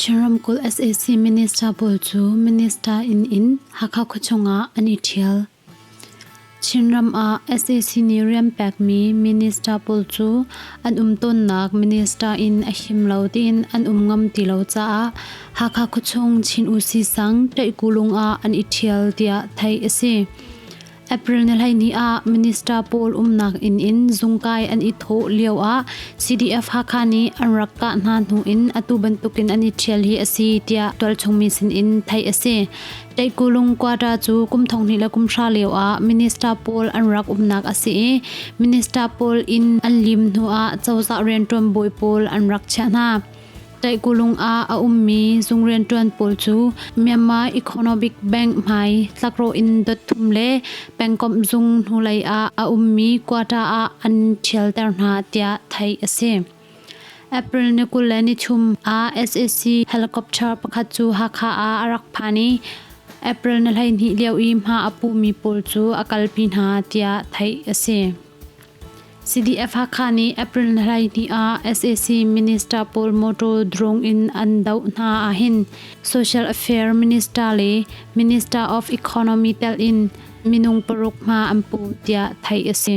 Chin ramkulh sac minister pawl cu minister inn in Hakha khuachung ah an i ṭhial. Chinram ah sac nih rian pekmi minister pawl cu an um tawnnak minister inn a him lo tiin an um ngam ti lo caah Hakha khuachung Chin Usi sang Ṭaihkulung ah an i ṭhial tiah theih a si. April ni 12 ah minister pawl umnak inn in zungkai an i thawh lio ah CDF Hakha nih an rak kah hna hnu in atu bantukin an i ṭhial hi a si tiah tualchung mi sin in theih a si. Ṭaihkulung quarter cu kum 20 le kum 10 lio ah minister pawl an rak umnak a si i minister pawl inn an lim hnu ah cozah rianṭuan bawi pawl an rak chiah hna. Ṭaihkulung ah a ummi zung rianṭuan pawl cu Myanmar Economic Bank hmai tlakrawh in dot thum le pengkomh zung hnulei ah a ummi quarter ah an ṭhialter hna tiah theih a si. April ni 23 ah sac helicopter pakhat cu Hakha ah a rak phan i April ni 12 lio i hma a pumi pawl cu a kalpi hna tiah theih a si. CDF Hakha nih April 12 ah sac Minister pawl motor drone in an doh hna ahhin Social Affair Minister le Minister of Economy telh in minung paruk hma an pu tiah theih a si.